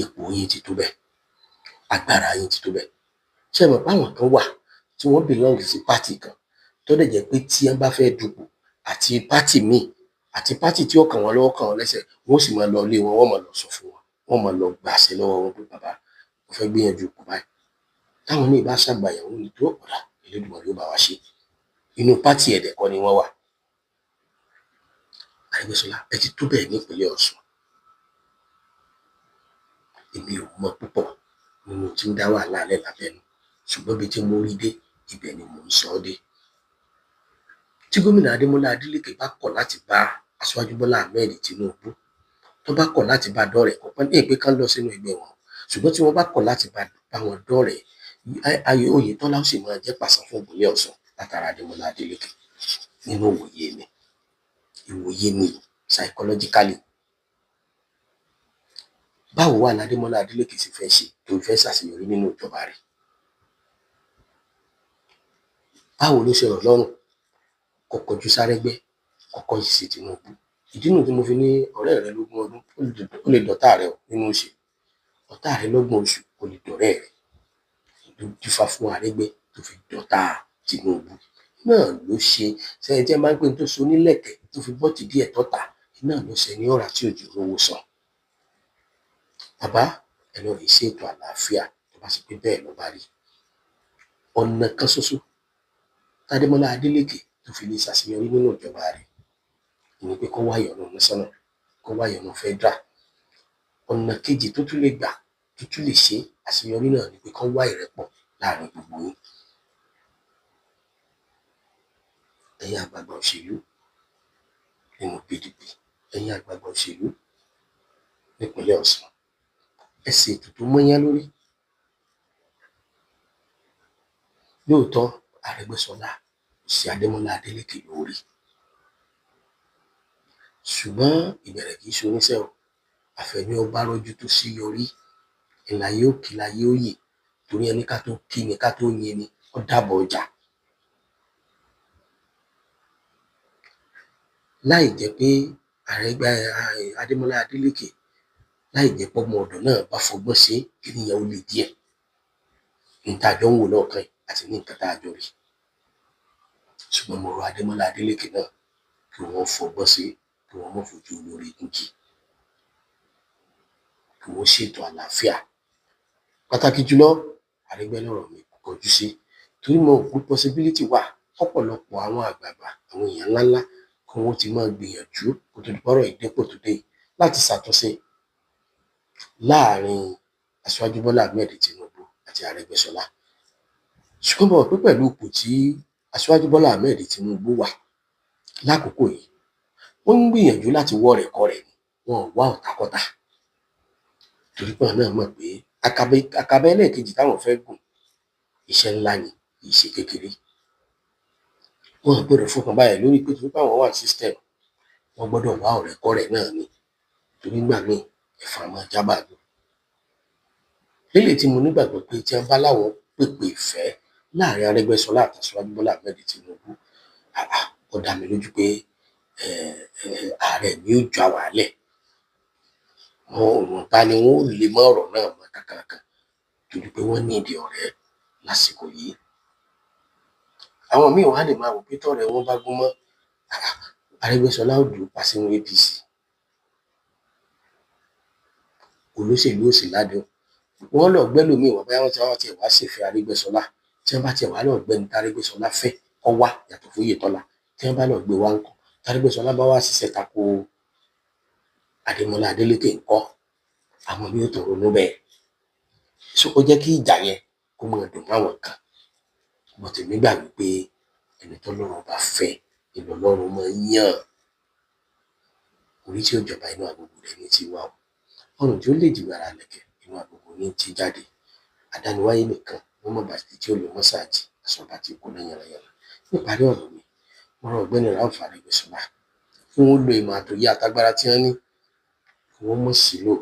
Ipò yín ti tó bẹ́ẹ̀, agbára yín ti tó bẹ́ẹ̀. Ṣé ẹ mọ̀ pé àwọn kan wà tí wọ́n belong sí party kan, tó dẹ̀ jẹ́ pé tí wọ́n bá fẹ́ dupò, àti party míì àti party tí ó kàn wọ́n lọ́wọ́, kàn wọ́n lẹ́sẹ̀, wọ́n sì máa lọ ilé wọn, wọ́n máa lọ sọ fún wọn, wọ́n máa lọ gbàṣẹ lọ́wọ́ wọn pé, "Bàbá, mo fẹ́ gbìyànjú ipò báyìí." Táwọn míì bá ṣàgbàyàwó ní tó ọ̀dà, Elédùmarè yóò bá wa ṣe. Inú party ẹ̀dẹ̀ kọ́ ni wọ́n wà. Arẹ́gbẹ́ṣọlá, ẹ ti tó bẹ́ẹ̀ nípínlẹ̀ Ọ̀ṣun. Èmi ò mọ púpọ̀ nínú tí ń dá wàhálà lẹ̀ lábẹ́nú, ṣùgbọ́n ibi tí mo rí dé, ibẹ̀ ni mò ń sọ ọ́ dé. Tí gómìnà Adémọ́lá Adélékè bá kọ̀ láti bá Aṣíwájú Bọ́lá Ahmed Tinubu, tó bá kọ̀ láti bá dọ́rẹ̀ẹ́, kò pẹ́ ní ìpè kán lọ sínú ẹgbẹ́ wọn, ṣùgbọ́n tí wọ́n bá kọ̀ láti bá wọn dọ́rẹ̀ẹ́, Ayọ̀ Oyètọ́lá ó sì máa jẹ́ pàṣán fún ìpínlẹ̀ Ọ̀ṣun látara Adémọ́lá Adélékè. Nínú ìwòye mi, ìwòye mi psychologically, báwo wà ládémọ́lá Adélékè sì fẹ́ ṣe tó fẹ́ ṣàṣeyọrí nínú ìjọba rẹ̀? Báwo ló ṣe rọ̀ lọ́rùn kó kọjú sárẹ́gbẹ́, kó kọjú sí Tinubu? Ìdí nù tí mo fi ní ọ̀rẹ́ rẹ lógún ọdún, ó lè dọ̀tá rẹ nínú òṣèlú. Ọ̀tá rẹ lọ́gbọ̀n oṣù, ó lè dọ̀rẹ́ rẹ. Ló dífá fún Arẹ́gbẹ́ tó fi dọ̀tá Tinubu náà ló ṣe sẹ́yìn tí ẹ máa ń pè tó so nílẹ̀kẹ̀ tó fi bọ́ tìdí ẹ̀ tọ́ta náà ló ṣe ní ọ̀rá tí òjò rówó san. Bàbá, ẹ lọ rí ṣètò àlàáfíà. Tó bá sì pé bẹ́ẹ̀ ló bá rí, ọ̀nà kan ṣoṣo tádémọ́lá Adélékè tó fi lè ṣàṣeyọrí nínú ìjọba rẹ̀ ní pé kó wá ìyọ́nú national, kó wá ìyọ́nú federal. Ọ̀nà kejì tó tún lè gbà tó tún lè ṣe àṣeyọrí náà ni pé kó wá ìrẹ́pọ̀ láàrin gbogbo yín, ẹ̀yin àgbààgbà òṣèlú nínú PDP, ẹ̀yin àgbààgbà òṣèlú nípínlẹ̀ Ọ̀ṣun. Ẹ ṣe ètò tó mọ́yán lórí. Lóòótọ́, Arẹ́gbẹ́ṣọlá kò sí Adémọ́lá Adélékè lórí, ṣùgbọ́n ìbẹ̀rẹ̀ kì í ṣe oníṣẹ́ o. Àfẹ̀mí ọba rọ́jú tó sí yọrí ìlàyé òkè láyé òye, torí ẹni ká tó kí ni ká tó yin ni ó dàbọ̀ ọjà. Láì jẹ́ pé Arẹ́gbẹ́ Adémọ́lá Adélékè, láì jẹ́ pọ́mọ ọ̀dọ̀ náà bá fọgbọ́n ṣe kí nìyẹn ó lè díẹ̀ ní tá a jọ ń wò lọ́ọ̀kan yìí àti ní nǹkan tá a jọ rí. Ṣùgbọ́n mo rọ Adémọ́lá Adélékè náà kí wọ́n fọgbọ́n ṣe, kí wọ́n má fojú olórí gúngi, kí wọ́n ṣètò àlàáfíà. Pàtàkì jùlọ, Arẹ́gbẹ́ lọ̀rọ̀ mi kọjú sí, torí mo rò pé possibility wà ọ̀pọ̀lọpọ̀ àwọn àgbààgbà, àwọn èèyàn ńláńlá, kí wọ́n ti máa gbìyànjú kó tó di pọ́rọ̀ ìdépò tó dé láti ṣàtúnṣe láàrin Aṣíwájú Bọ́lá Ahmed Tinubu àti Arẹ́gbẹ́ṣọlá. Ṣùgbọ́n mo mọ̀ pé pẹ̀lú ipò tí Aṣíwájú Bọ́lá Ahmed Tinubu wà, Lákòókò yìí, wọ́n ń gbìyànjú láti wọ́ ọ̀rẹ́ kọ́rẹ̀ẹ́ ni, wọn ò wá ọ̀tá kọ́tá, torí pé àwọn náà mọ̀ pé àkàbà ẹlẹ́ẹ̀kejì táwọn fẹ́ gùn, iṣẹ́ ńlá ni, kì í ṣe kékeré. Wọn ò gbọdọ̀ fọkàn balẹ̀ lórí pé torí pé àwọn wà ní system, wọ́n gbọ́dọ̀ wá ọ̀rẹ́ kọ́rẹ̀ẹ́ náà ni, torí nígbà míì ẹ̀fọn á máa já bàálù. Léyìí tí mo nígbàgbọ́ pé tí wọ́n bá láwọn pèpè ìfẹ́ láàrin Arẹ́gbẹ́ṣọlá àti Aṣíwájú Bọ́lá Ahmed Tinubu, ó dá mi lójú pé ààrẹ mi ó já wàhálẹ̀. Wọn ò ta ni wọn ò lè mọ ọ̀rọ̀ náà mọ́ kankankan, torí pé wọ́n ní ìdí ọ̀rẹ́ lásìkò yìí. Àwọn míì wá lè máa wò pé tọ́rẹ́ wọn bá gún mọ́ Arẹ́gbẹ́ṣọlá ó dùn pa sínú APC. Olóṣèlú ò sì ládùn. Wọ́n lọ gbẹ́lòmíì wá, bóyá wọ́n ti wá tiẹ̀ wá ṣèfẹ́ Arẹ́gbẹ́ṣọlá. Tí wọ́n bá tiẹ̀ wá lọ gbẹ́ni tÁrẹ́gbẹ́ṣọlá fẹ́ kọ́ wá yàtọ̀ fún Oyètọ́lá. Tí wọ́n bá lọ gbé wá ńkọ́, tÁrẹ́gbẹ́ṣọlá bá wá ṣiṣẹ́ tako Adémọ́lá Adélékè ńkọ́, àwọn míì ó tún ronú bẹ́ẹ̀. So ó jẹ́ kí ìjà yẹn kó máa dùn máwọn kan. But èmi gbà wípé ẹni tọ́lọ́run bá fẹ́ ni Ọlọ́run máa ń yàn. Orí tí ó jọba inú agogo rẹ̀ ní ti wá o. Ọrùn tí ó lè dìgbà ara lẹ̀kẹ̀ inú agogo ní ti jáde. Àdániwáyé nìkan ló mọ̀ bàtí tí ó lò mọ́sáàjì àsọ̀bà tí kò ní yànnàyànnà. Níparí ọ̀rọ̀ mi, mo rọ Ọ̀gbẹ́ni Rauf Arẹ́gbẹ́ṣọlá kí wọ́n lo ìmọ̀ àtòyé àtagbára tí wọ́n ní, kí wọ́n mọ̀ sí lò,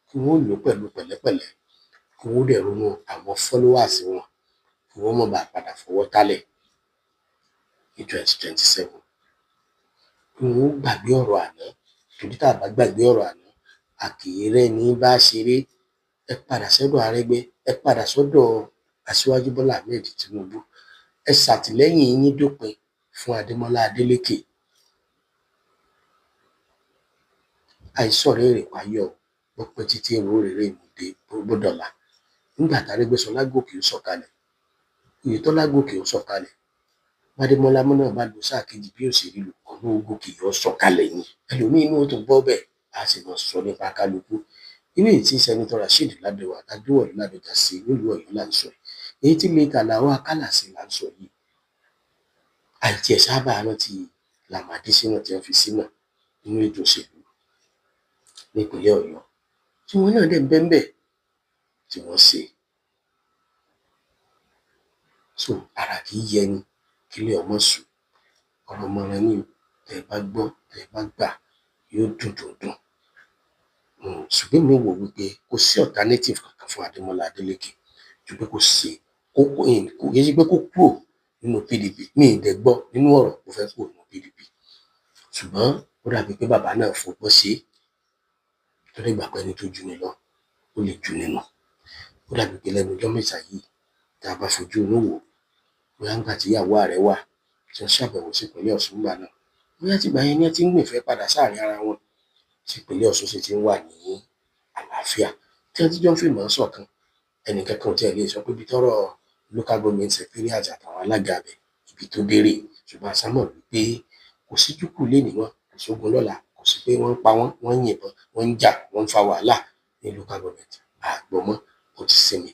kí wọ́n lò pẹ̀lú pẹ̀lẹ́pẹ̀lẹ́, kí wọ́n dẹ̀ ronú àwọn followers wọn, kí wọ́n má bàa padà fọwọ́ tálẹ̀ ní 2027. Kí wọ́n gbàgbé ọ̀rọ̀ àná, torí tá a bá gbàgbé ọ̀rọ̀ àná, a kì í rẹ́ni bá ṣeré. Ẹ padà sọ́dọ̀ Arẹ́gbẹ́, ẹ padà sọ́dọ̀ Aṣíwájú Bọ́lá Ahmed Tinubu, ẹ ṣàtìlẹ́yìn yín dópin fún Adémọ́lá Adélékè. Àìsọ̀rẹ́ rẹ̀ payọ̀ bó pẹ́ títí èrò rere ìmùdé bó dọ̀la. Nígbà tÁrẹ́gbẹ́ṣọlá gòkè ó sọ̀kalẹ̀, Oyètọ́lá gòkè ó sọ̀kalẹ̀, Bádémọ́lá náà bá lo sáà kejì bí ó ṣe rí lò, ọ̀nà ògòkè yóò sọ̀kalẹ̀ ni. Ẹlòmíín inú ó tún bọ́ bẹ́ẹ̀, a sì máa sọ nípa kálukú. Irú èyí tí Sẹ́nitọ́ Rasheed Ládọjà Adéwọ̀lú Ládọjà ṣe nílùú Ọ̀yọ́ là ń sọ yìí. Èyí tí Late Alao Akala ṣe là ń sọ yìí. Àìtí ẹ̀ sábà rántí Lam Adésínà tí wọ́n fi sínà nínú ètò òṣèlú nípínlẹ̀ Ọ̀yọ́, tí wọ́n náà dẹ̀ ń bẹ́ńbẹ̀ tí wọ́n ṣe. So ara kì í yẹni kílẹ̀ ọmọ sùn. Ọ̀rọ̀ mọ̀ràn ni o, tẹ́ ẹ bá gbọ́, tẹ́ ẹ bá gbà, yóò dùn dùn dùn. Ṣùgbọ́n mi wò wípé kò sí alternative kankan fún Adémọ́lá Adélékè ju pé kó ṣe kó kó kì í ṣe pé kó kúrò nínú PDP. Mi ì dẹ̀ gbọ́ nínú ọ̀rọ̀ kó fẹ́ kúrò nínú PDP. Ṣùgbọ́n ó dàbí pé bàbá náà fọgbọ́n ṣe é, torí ìgbà pé ẹni tó ju ni lọ, ó lè ju ni nù. Ó dàbí pé lẹ́nu ọjọ́ mẹ́ta yìí, tá a bá fojú inú wò, bóyá nígbà tí ìyàwó ààrẹ wà, tí wọ́n ṣàbẹ̀wò sí ìpínlẹ̀ Ọ̀ṣun nígbà náà, bóyá tìgbà yẹn ni wọ́n ti ń gbìnfẹ́ padà sáàrin ara wọn, tí ìpínlẹ̀ Ọ̀ṣun sì ti ń wà ní àlàáfíà, tí wọ́n ti jọ ń fìmọ̀ ṣọ̀kan. Ẹnì kankan ò tiẹ̀ lè sọ pé ibi tọ́rọ̀ local government secretariat àtàwọn alága ibẹ̀ ibi tó dé rèé. Ṣùgbọ́n a ṣá mọ̀ wípé kò sí júkù lénìí mọ́, kò sógun lọ́la, kò sí pé wọ́n ń pa wọ́n, wọ́n ń yìnbọn, wọ́n ń jà, wọ́n ń fa wàhálà ní local government. A gbọ́ mọ́, ó ti sinmi.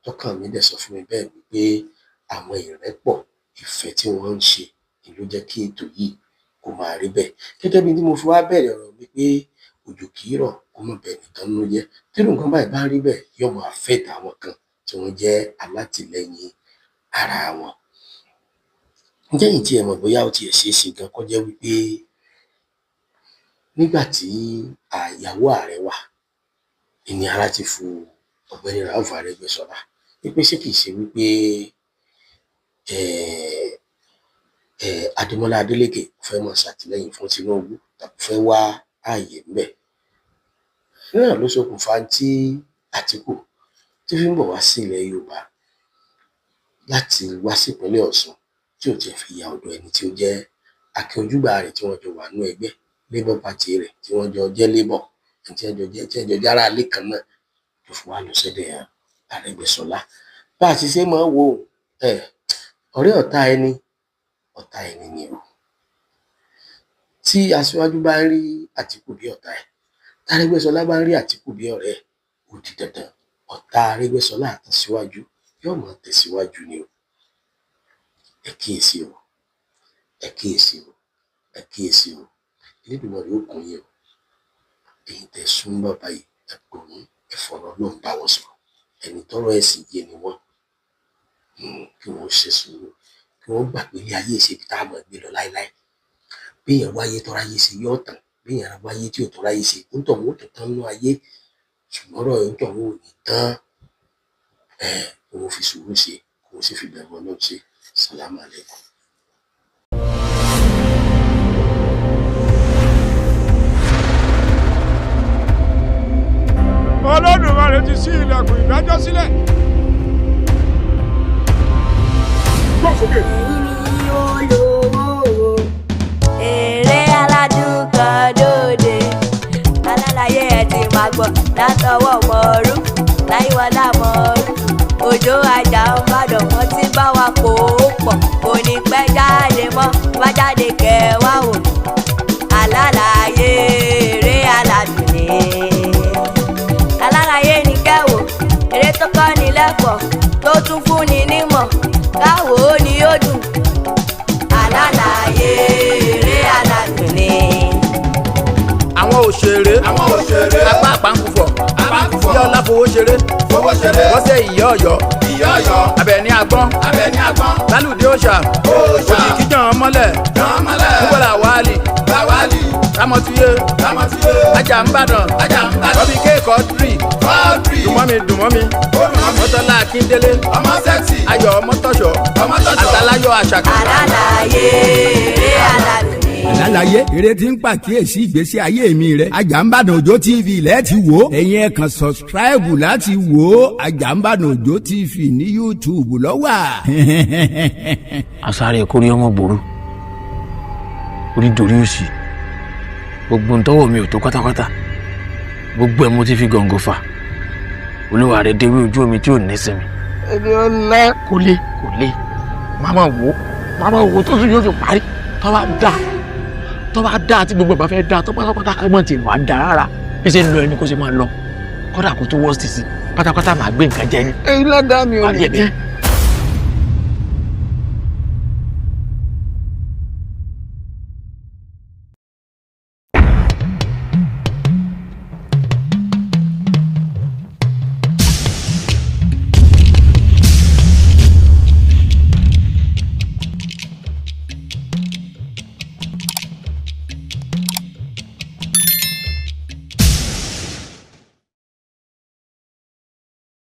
Tọ́kàn mi dẹ̀ sọ fún mi bẹ́ẹ̀ wípé àwọn ìrẹ́pọ̀ ìfẹ́ tí wọ́n ń ṣe ni ló jẹ́ kí ètò yìí kó máa rí bẹ́ẹ̀. Gẹ́gẹ́ bí tí mo fi wá bẹ̀rẹ̀ ọ̀rọ̀ mi pé òjò kì í rọ̀ kó má bẹ ẹnìkan nínú jẹ́. Tí irú nǹkan báyìí bá rí bẹ́ẹ̀, yóò máa affect àwọn kan tí wọ́n jẹ́ alátìlẹyìn ara wọn. Ǹjẹ́ ẹ̀yin tí ẹ mọ̀ bóyá ó tiẹ̀ ṣeé ṣe gan kó jẹ́ wípé nígbà tí ìyàwó ààrẹ wà, ìní ara ti fu Ọ̀gbẹ́ni Rauf Arẹ́gbẹ́ṣọlá, wípé ṣé kìí ṣe wípé Adémọ́lá Adélékè fẹ́ máa ṣàtìlẹ́yìn fún Tinubu tàbí fẹ́ wá ààyè ńbẹ̀. Náà ló ṣokùnfà tí Àtíkù tí fi ń bọ̀ wá sí ilẹ̀ Yorùbá láti wá sí ìpínlẹ̀ Ọ̀ṣun, tí ò tiẹ̀ fi ya ọ̀dọ̀ ẹni tí ó jẹ́ akin ojúgbà rẹ̀ tí wọ́n jọ wà nínú ẹgbẹ́ Labour Party rẹ̀, tí wọ́n jọ jẹ́ Labour, tí wọ́n jọ jẹ́ tí wọ́n jọ jẹ́ ará ilé kan náà, tó fi wá lọ sọ́dọ̀ Arẹ́gbẹ́ṣọlá. Bá a ti ṣe máa ń wò ó, ọ̀rẹ́ ọ̀tá ẹni, ọ̀tá ẹni ni o. Tí Aṣíwájú bá ń rí Àtíkù bí ọ̀tá ẹ̀, tÁrẹ́gbẹ́ṣọlá bá ń rí Àtíkù bí ọ̀rẹ́ ẹ̀, ó di dandan ọ̀tá Arẹ́gbẹ́ṣọlá àti Aṣíwájú yóò máa tẹ̀síwájú ni o. Ẹ kíyèsí o, ẹ kíyèsí o. Ẹ kíyèsí o, Elédùmarè ó kún yín o. Ẹ̀yin tẹ́ súnmọ́ bàbá yìí, ẹ pè wọ́n, ẹ fọ̀rọ̀ Ọlọ́run bá wọn sọ̀rọ̀. Ẹni tọ́rọ̀ ẹ̀sìn yé ni wọ́n. Kí wọ́n ṣe sùúrù, kí wọ́n gbà pé ilé ayé ìṣe ibi tá a máa gbé lọ láéláé. Béèyàn wáyé tọ́ráyé ṣe yóò tán, béèyàn wáyé tí ò tọ́ráyé ṣe, òǹtọ̀hún ó tún tán nínú ayé, ṣùgbọ́n ọ̀rọ̀ òǹtọ̀hún ò ní tán. Kí wọ́n fi sùúrù ṣe, kí wọ́n sì fi bẹ̀rù Ọlọ́run ṣe. Sàlámù aláìkùm.
Olódùmarè ti ṣí ilẹ̀kùn ìdájọ́ sílẹ̀. Gbọ́ sókè.
Èmi olówó èrè aládùn kan dòde alálàyé ẹ ti máa gbọ́ látọwọ́ mọ̀ọ́rú láyíwọlá mọ̀ọ́rú òjò ajá ń bàdàn wọ́n ti bá wa kó o pọ̀ kò ní pẹ́ jáde mọ́ bá jáde kẹwàá wò alálàyé èrè aládùn ni alálàyé ní kẹwò eré tó kọ́ ni lẹ́kọ̀ọ́ tó tún fún ni nímọ̀ káwò ó ní ó dùn alálàyé eré aládùn ni.
Àwọn òṣèré.
Àwọn òṣèré.
Apá àpáǹkùfọ̀.
Àpáǹkùfọ̀.
Yọlá fowó ṣeré.
Fowó ṣeré.
Bọ́sẹ̀ ìyá ọ̀yọ́.
Ìyá Ọ̀yọ́.
Abẹni agbọ́n.
Abẹni agbọ́n.
Lálùdí òòṣà.
Òòṣà.
Òjìkí jàn án mọ́lẹ̀.
Jàn án mọ́lẹ̀.
Kúbọ̀là wàhálì.
Báwálì.
Rámọ́túyé.
Rámọ́túyé.
Ajá ń bàdàn.
Ajá ń bàdàn.
Rọ́bì kéèkọ́ tírì.
Kọ́ọ̀dì.
Dùnmọ́mi dùnmọ́mi.
Ó dùn mọ́ mi.
Mọ́tọ́lá Akíndélé.
Ọmọ sẹ́ksì.
Ayọ̀ ọmọtọ́ṣọ́.
Ọmọtọ́ṣọ̀.
Àtàláyọ̀ Àṣàkẹ́.
Alálàyé eré aládùn ni.
Àlàyé eré tí ń pàkíyèsí ìgbésí ayé mi rẹ Àjàǹbàdàn Òjó TV lẹ́ẹ̀tì wò ó. Ẹ̀yin ẹ̀ kàn subscribe láti wò ó. Àjàǹbàdàn Òjó TV ní YouTube lọ́wọ́.
Asáré kórí ọmọ gbòòrò orí dorí òsì, gbogbo ntọ́wọ́ mi ò tó pátápátá, gbogbo ẹ̀ mo ti fi gọ̀ǹgọ̀ fà. Olúwa rẹ̀ déwé ojú omi tí ò ní sinmi. Ẹni ọlá kò lè kò lè màmá wò màmá wò tó sì yóò fi parí. Tó bá dá, tó bá dá tí gbogbo ẹ̀ bá fẹ́ dá tó pátápátá, kọ́ mọ̀ tí wàá dá rárá. Bí ṣe ń lọ ẹni kó ṣe máa lọ, kódà kó tó wọ́ọ̀sì sí pátápátá, màá gbé nǹkan jẹ ni.
Ẹ̀yin ládàá mi ò
Má
ní
jẹ bẹ́ẹ̀.